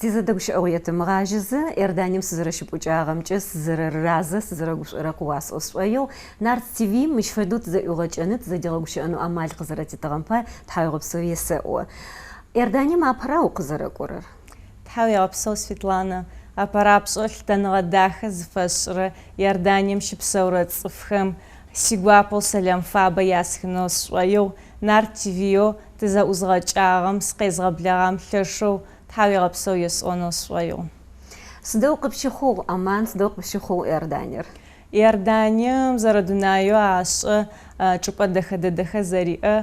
Тизэдэгущыӏэгъу етымыгъажьэзэ, Иорданием сызэрэщыпӏукӏагъэмкӏэ сызэрэрыразэ, сызэрэгушӏорэр къыуасӏо сшӏоигъу. Нарт ТВ-м мыщ фэдэу тызэӏуигъэкӏэнэу, тызэдигъэгущыӏэнэу амал къызэрэтитыгъэм пае тхьауегъэпсэу есэӏо. Иорданием апэра укъызэрэкӏорэр? Тхьауегъэпсэу, Светлана. Апэрапшӏэу лъытэныгъэ дахэ зыфэсшӏырэ Иорданием щыпсэурэ цӏыфхэм сигуапэу сэлам фабэ ясхынэу сшӏоигъу. Нарт ТВ-еу тызэӏузгъэкӏагъэм, сыкъезгъэблэгъам лъэшэу тхьауегъэпсэу есӏонэу сшӏоигъу. Сыдэу къыпщыхъугъ Амман, сыдэу къыпщыхъугъ Иорданиер? Иорданием зэрэдунаеу ашӏэ чӏыпӏэ дэхэ дэдэхэр зэриӏэ,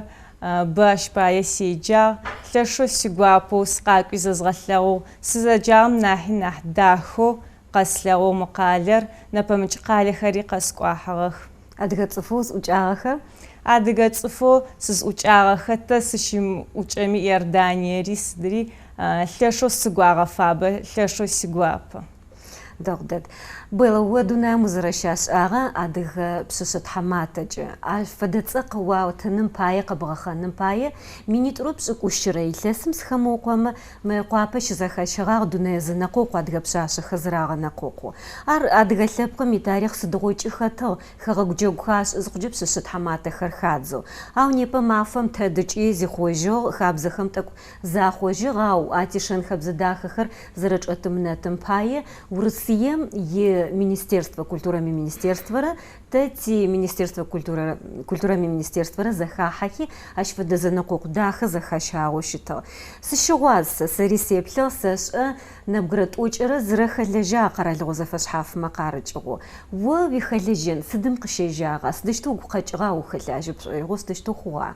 бэ ащ пае седжагъ. Лъэшэу сигуапэу сыкъакӏуи зэзгъэлъэгъугъ. Сызэджагъэм нахьи нахь дахэу къэслъэгъугъ мы къалэр, нэпэмыкӏ къалэхэри къэскӏуахьыгъэх. Адыгэ цӏыфэу узӏукӏагъэхэр? Адыгэ цӏыфэу сызӏукӏагъэхэр, тэ сыщымыӏукӏэми Иорданиери сыдри лъэшэу сыгу агъэфабэ, лъэшэу сигуапэ. Дэгъу дэд. Беллэ, о дунаим узэрэщашӏагъэ адыгэ пшъэшъэ тхьаматэкӏэ, ащ фэдэ цӏэ къыуатыным пае, къэбгъэхъэным пае минитӏурэ пшӏыкӏущырэ илъэсым сыхэмыукъомэ, Мыекъуапэ щызэхащэгъагъ дунэе зэнэкъокъу адыгэ пшъашъэхэр зэрагъэнэкъокъу. Ар адыгэ лъэпкъым итарихъ сыдигъокӏи хэтыгъ, хэгъэгу джэгухэр ашӏы зыхъукӏэ пшъэшъэ тхьаматэхэр хадзэу. Ау непэ мафэм тэдыкӏи зихъожьыгъ, хабзэхэм тӏэкӏу Захъожьыгъ, ау а тишэн-хэбзэ дахэхэр зэрэчӏэтымынэтым пае Урысыем и Министерствэ культурэм и Министерствэрэ тэ ти Министерствэ культурэм и Министерствэрэ зэхахьэхи, ащ фэдэ зэнэкъокъу дахэ зэхащагъэу щытыгъ. Сыщыгъуаз сэ, сэри сеплъыгъ, сэшӏэ, нэбгырэ тӏокӏырэ зырэ хэлэжьагъ къэралыгъо зэфэшъхьафмэ къарыкӏыгъэу. О уихэлэжьэн сыдым къыщежьагъа, сыдэущтэу угу къэкӏыгъа ухэлажьэ пшӏоигъоу, сыдэущтэу хъугъа?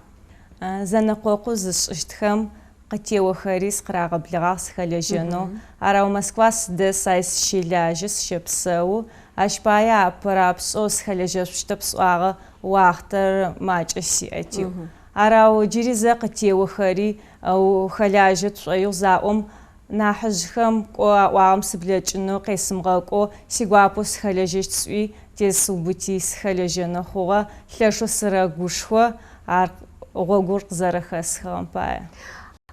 Зэнэкъокъу зышӏыщтхэм къытеохэри сыкъырагъэблэгъагъ сыхэлэжьэнэу. Арау Москва сыдэс, ай сыщэлажьэ, сыщэпсэу. Ащ пае апэрапшӏэу сыхэлэжьэшъущтэп сӏуагъэ, уахътэр макӏэ сиӏэти. Арау джыри зэ къытеохэри ухэлажьэ тшӏоигъу заӏом, Нахьыжъхэм кӏо аӏуагъэм сыблэкӏынэу къесымыгъэкӏоу, сигуапэу сыхэлэжьэщт сӏуи, тесыубыти сыхэлэжьэнэу хъугъэ, лъэшэу сырэгушхо ар гъогур къызэрэхэсхыгъэм пае.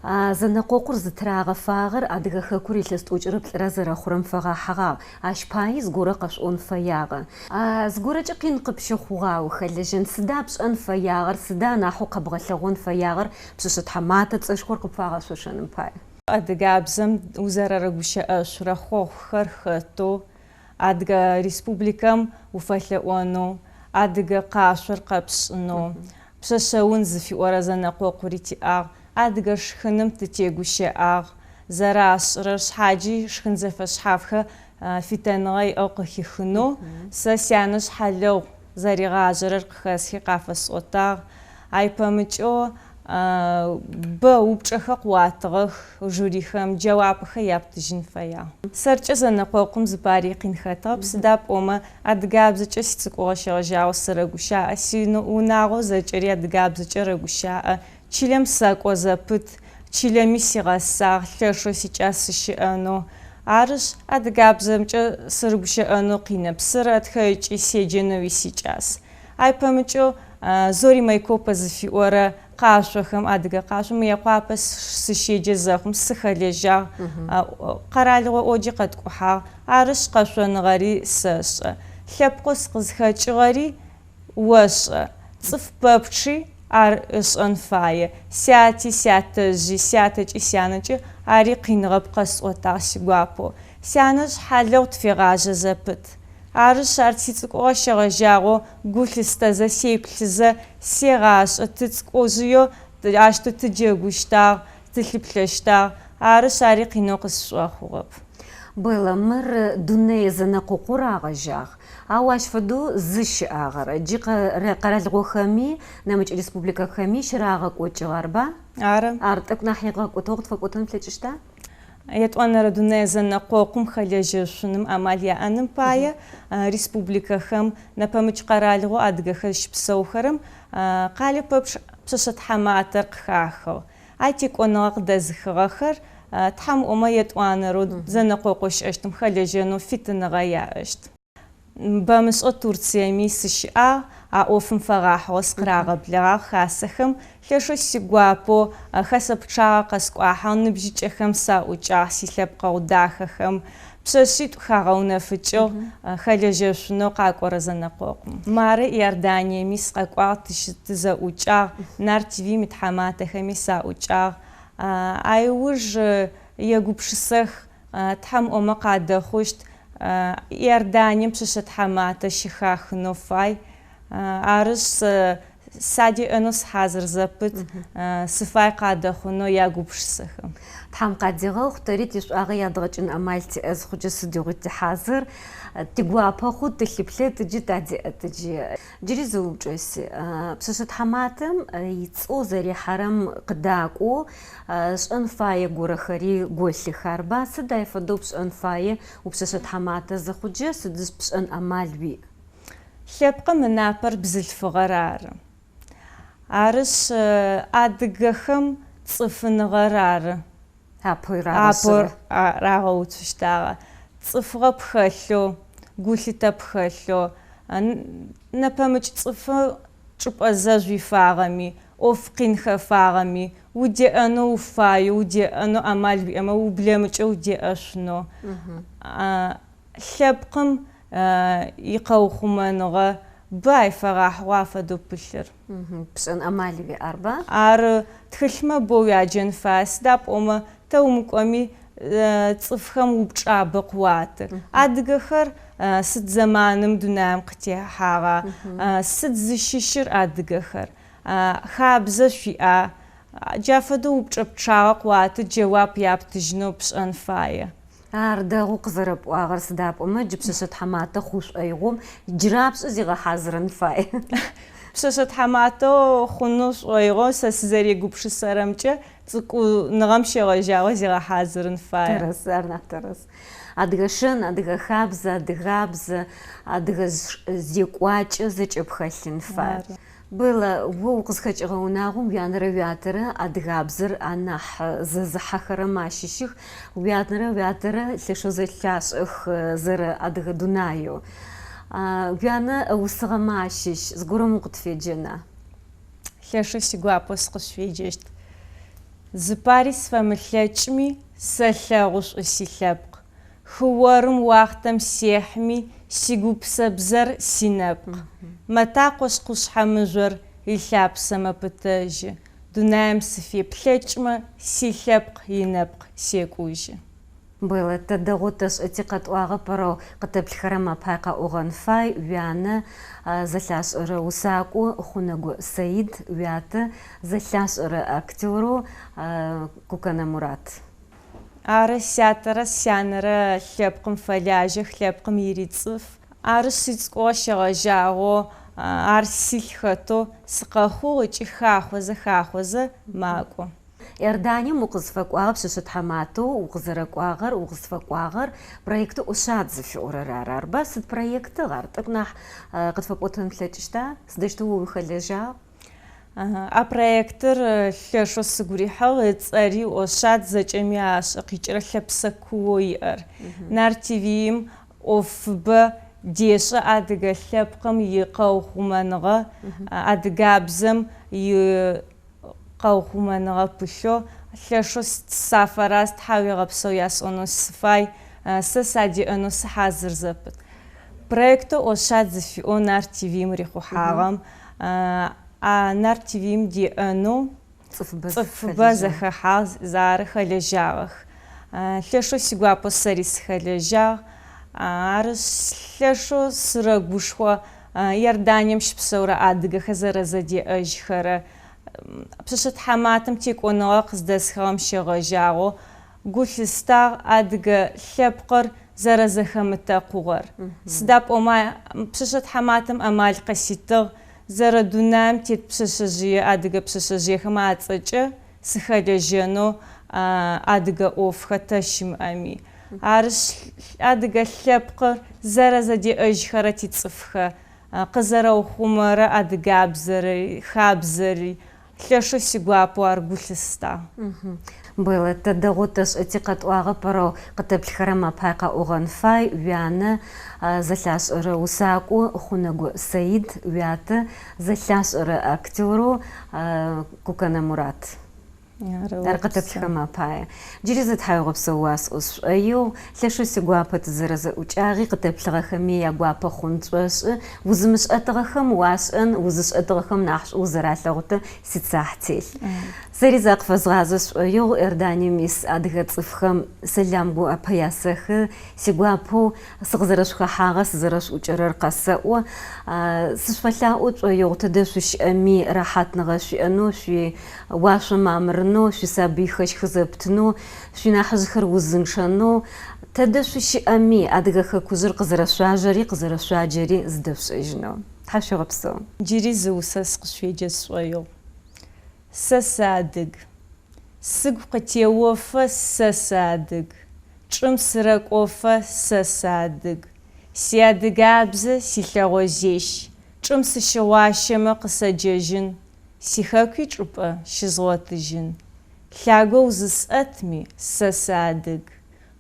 А зэнэкъокъур зытырагъэфагъэр Адыгэ хэкур илъэс тӏокӏырэ плӏырэ зэрэхъурэм фэгъэхьыгъагъ. Ащ паи зыгорэ къэшъуӏон фэягъэ. А зыгорэкӏэ къин къыпщыхъугъа ухэлэжьэн? Сыда пшӏэн фэягъэр, сыда анахьэу къэбгъэлъэгъон фэягъэр пшъэшъэ тхьаматэ цӏэшхор къыпфагъэшъошэным пае? Адыгабзэм узэрэрыгущыӏэшъурэ хъохъухэр хэтэу, Адыгэ Республикэм уфэлъэӏонэу, адыгэ къашъор къэпшӏынэу, Пшъэшъэ ун зыфиӏорэ зэнэкъокъури тиӏагъ, адыгэ шхыным тытегущыӏагъ, зэрашӏырэр, шъхьаджи шхын зэфэшъхьафхэр фитэныгъэ иӏэу къыхихынэу, сэ сянэжъ хьалыгъу зэригъажъэрэр къыхэсхи къафэсӏотагъ. Ай пэмыкӏэу бэ упчӏэхэр къыуатыгъэх жюрихэм, джэуапхэр яптыжьын фэягъ. Сэркӏэ зэнэкъокъум зыпари къин хэтыгъэп, сыда пӏомэ адыгабзэкӏэ сицӏыкӏугъэ щегъэжьагъэу сырэгущаӏэ, сиунагъо зэкӏэри адыгабзэкӏэ рэгущаӏэ, чылэм сэкӏо зэпыт, чылэми сигъэсагъ, лъэшэу сикӏас сыщыӏэнэу. Арышъ, адыгабзэмкӏэ сырыгущыӏэнэу къинэп, сырэтхэ ыкӏи седжэнэуи сикӏас. Ай пэмыкӏэу Зори Майкопа зыфиӏорэ къашъохэм, адыгэ къашъом Мыекъуапэ сыщеджэ зэхъум сыхэлэжьагъ, къэралыгъо ӏоджи къэткӏухьагъ, арышъ къэшъоныгъэри сэшӏэ. Лъэпкъэу сыкъызхэкӏыгъэри ошӏэ, цӏыф пэпчъи ар ышӏэн фае. Сяти, сятэжъи, сятэкӏи сянэкӏи ари къиныгъэп къэсӏотагъ сигуапэу. Сянэжъ хьалыгъу тфегъажъэ зэпыт. Арышъ, ар сицӏыкӏугъэ щегъэжьагъэу гу лъыстэзэ, сеплъызэ, сегъашӏэ, тыцӏыкӏужъыеу ащтэу тыджэгущтагъ, тылъыплъэщтагъ. Арышъ, ари къинэу къысшӏохъугъэп. Беллэ, мыр дунэе зэнэкъокъоу рагъэжьагъ. Ау ащ фэдэу зы щыӏагъэр джы къэралыгъохэми, нэмыкӏ республикэхэми щырагъэкӏокӏыгъ, арба? Ары. Ар тӏэкӏу нахь игъэкӏотыгъэу къытфэпӏотэн плъэкӏыщта? Етӏуанэрэ дунэе зэнэкъокъум хэлэжьэшъуным амал яӏэным пае республикэхэм, нэпэмыкӏ къэралыгъоу адыгэхэр зыщыпсэухэрэм къалэ пэпчъ пшъэшъэ тхьаматэр къыхахыгъ. Ай текӏоныгъэ къыдэзыхыгъэхэр Тхьэм ыӏомэ етӏуанэрэу зэнэкъокъоу щыӏэщтым хэлэжьэнэу фитыныгъэ яӏэщт. Бэмышӏэу Турциеми сыщыӏагъ, А ӏофым фэгъахьыгъэу сыкъырагъэблэгъагъ хасэхэм. Лъэшэу сигуапэу хэсэ пчъагъэ къэскӏуахьыгъ, ныбжьыкӏэхэм саӏукӏагъ, силъэпкъэгъу дахэхэм. Пшъэшъитӏу хагъэунэфыкӏыгъ хэлэжьэшъунэу къакӏорэ зэнэкъокъум. Мары Иорданиеми сыкъэкӏуагъ, тызэӏукӏагъ, Нарт ТВ-м итхьаматэхэми саӏукӏагъ. Айуж егупшысэх, Тхьэм ыӏомэ къадэхъущт, Иорданием пшъэшъэ тхьаматэ щыхахынэу фай. Арышъ, сэ садеӏэнэу сыхьазыр зэпыт, сыфай къадэхъунэу ягупшысэхэм. Тхьэм къадегъэхъу, тэри тишӏуагъэ ядгъэкӏын амал тиӏэ зыхъукӏэ сыдигъуи тихьазыр. Тигуапэ хъут, тылъыплъэт джы, тадеӏэт джы. Джыри зы упчӏэ сиӏ. Пшъэшъэ тхьаматэм ицӏэу зэрихьэрэм къыдакӏоу шӏэн фае горэхэри голъых, арба? Сыд ай фэдэу пшӏэн фае упшъэшъэ тхьаматэ зыхъуджэ, сыд пшӏэн амал уиӏ? Лъэпкъым ынапэр бзылъфыгъэр ары. Арышъ, адыгэхэм цӏыфыныгъэр ары апэу рагъэуцущтагъэ. Цӏыфыгъэ пхэлъэу, гулъытэ пхэлъэу, нэпэмыкӏ цӏыфэу чӏыпӏэ зэжъу ифагъэми, ӏоф къин хэфагъэми, удеӏэнэу уфаеу, удеӏэнэу амал уиӏэмэ, ублэмыкӏэу удеӏэшъунэу. Лъэпкъым икъэухъумэныгъэ бэ ай фэгъахьыгъэу афэдэу пылъыр. Пшӏэн амал уиӏ, арба? Ары, тхылъмэ боу уяджэн фае, сыда пӏомэ тэ умыкӏоми цӏыфхэм упчӏабэ къыуаты. Адыгэхэр сыд зэманым дунаим къытехьагъа? Сыд зыщыщыр адыгэхэр? Хабзэ шъуиӏа? Джа фэдэу упчӏэ пчъагъэ къыуаты, джэуап яптыжьынэу пшӏэн фае. Ар дэгъоу къызэрэпӏуагъэр, сыда пӏомэ джы пшъэшъэ тхьаматэ хъу шӏоигъом джырапшӏэ зигъэхьазырын фае. Пшъэшъэ тхьаматэу хъунэу шӏоигъоу сэ сызэрегупшысэрэмкӏэ, цӏыкӏуныгъэм щегъэжьагъэу зигъэхьазырын фае. Тэрэз, ар нахь тэрэз. Адыгэ шэн, адыгэ хабзэ, адыгабзэ, адыгэ зекӏуакӏэ зэкӏэ пхэлъын фае. Беллэ, о укъызхэкӏыгъэ унагъом уянэрэ уятэрэ адыгабзэр анахь зэзыхьэхэрэм ащыщых. Уянэрэ уятэрэ лъэшэу зэлъашӏэх зэрэ адыгэ дунаеу. Уянэ ыусыгъэмэ ащыщ зыгорэм укъытфеджэна? Лъэшэу сигуапэу сыкъышъуфеджэщт. Зыпари сфэмылъэкӏми, сэлъэгъу шӏу силъэпкъ. Хыорым уахътэм сехьми, сигупсэ бзэр синэпкъ. Мэтакъошъ къушъхьэ мыжъор ылъапсэ мэпытэжьы, Дунаим сыфеплъэкӏмэ, силъэпкъ инэпкъ секӏужьы. Беллэ, тэ дэгъоу тэшӏэти къэтӏуагъэп, арэу къытэплъыхэрэм апай къэӏогъэн фай, уянэ зэлъашӏэрэ усакӏоу Хъунэго Саид, уятэ зэлъашӏэрэ актерэу Кукэнэ Мурат. Ары, сятэрэ сянэрэ лъэпкъым фэлажьэх, лъэпкъым ирицӏыф. Арышъ, сицӏыкӏугъэ щегъэжьагъэу ар силъ хэтэу сыкъэхъугъ ыкӏи хахъозэ хахъозэ макӏо. Иорданием укъызфэкӏуагъэр пшъэшъэ тхьаматэу укъызэрэкӏуагъэр, укъызфэкӏуагъэр проектэу Ошъад зыфиӏорэр ары. Арба? Сыд проектыгъ ар? Тӏэкӏу нахь къытфэпӏотэн плъэкӏыщта? Сыдэущтэу о ухэлэжьагъ? А проектыр лъэшэу сыгу рихьыгъ, ыцӏэри Ошъад зэкӏэми ашӏэ къикӏырэ лъэпсэ куоу иӏэр. Нарт ТВ-м ӏофыбэ дешӏэ адыгэ лъэпкъым икъэухъумэныгъэ, адыгабзэм икъэухъумэныгъэ пылъэу лъэшэу сафэраз, тхьауегъэпсэу ясӏонэу сыфай, сэ садеӏэнэу сыхьазыр зэпыт. Проектэу Ошъад зыфиӏоу Нарт ТВ-м рихъухьагъэм а Нарт ТВ-м деӏэнэу цӏыфыбэ зэхэхьагъ, ары хэлэжьагъэх. Лъэшэу сигуапэу сэри сыхэлэжьагъ. Арышъ, лъэшэу сырэгушхо Иорданием щыпсэурэ адыгэхэр зэрэзэдеӏэжьхэрэ. Пшъэшъэ тхьаматэм текӏоныгъэ къыздэсхыгъэм щегъэжьагъэу Гу лъыстагъ адыгэ лъэпкъыр зэрэзэхэмытэкъугъэр. Сыда пӏомэ, пшъэшъэ тхьаматэм амал къыситыгъ зэрэдунаим тет пшъэшъэжъые адыгэ пшъэшъэжъыехэм ацӏэкӏэ сыхэлэжьэнэу адыгэ ӏофхэр тэ щымыӏэми. Арышъ, адыгэ лъэпкъыр зэрэзэдеӏэжьхэрэ тицӏыфхэр къызэрэухъумэрэ адыгабзэри, хабзэри, Лъэшэу сигуапэу ар гу лъыстагъ. Беллэ, тэ дэгъоу тэшӏэти къэтӏуагъэп, арэу къытэплъыхэрэм апай къэӏогъэн фай, уянэ зэлъашӏэрэ усакӏоу Хъунэго Саид, уятэ зэлъашӏэрэ актерэу Кукэнэ Мурат. Ар къытэплъыхэрэм апае. Джыри зэ тхьауегъэпсэу уасӏо сшӏоигъу. Лъэшэу сигуапэ тызэрэзэӏукӏагъи, къытэплъыгъэхэми ягуапэ хъун тшӏошӏы. Узымышӏэтыгъэхэм уашӏэн, узышӏэтыгъэхэм нахьышӏоу узэралъэгъутэ сицахь телъ. Сэри закъыфэзгъазэ сшӏоигъу Иорданием ис адыгэ цӏыфхэм сэлам гуапэ ясэхы, сигуапэу Сыкъызэрэшъухэхьагъэр, сызэрэшъуӏукӏэрэр къэсэӏо. Сышъуфэлъаӏо тшӏоигъу, тыдэ шъущыӏэми рэхьатныгъэ шъуиӏэнэу, шъуи уашъо мамырынэу, шъуисабыйхэр щхы зэпытынэу, шъуинахьыжъхэр узынчъэнэу, тэдэ шъущыӏэми Адыгэ хэкужъыр къызэрэшъуажэри къызэрэшъуаджэри зыдэшъушӏэжьынэу. Тхьашъуегъэпсэу. Джыри зы усэ сыкъышъуеджэ сшӏоигъу. Сэ сыадыг. Сыгу къытеофэ сэ сыадыг, Чӏым сырэкӏофэ сэ сыадыг. Сиадыгабзэ силъэгъозещ, Чӏым сыщыгъуащэмэ къысэджэжьын, Сихэкуи чӏыпӏэ щызгъотыжьын. Лъагэу зысӏэтми сэ сыадыг,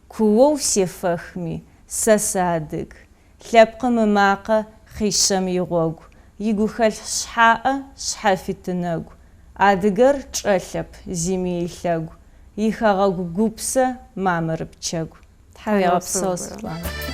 Куоу сефэхми сэ сыадыг. Лъэпкъым ымакъэ хъишъэм игъогу, Игухэлъ шъхьаӏэ шъхьэфитынэгу. Адыгэр чӏэлъэп зими ылъэгу, Ихэгъэгу гупсэ мамыры пчэгу. Тхьауегъэпсэу, Светлана.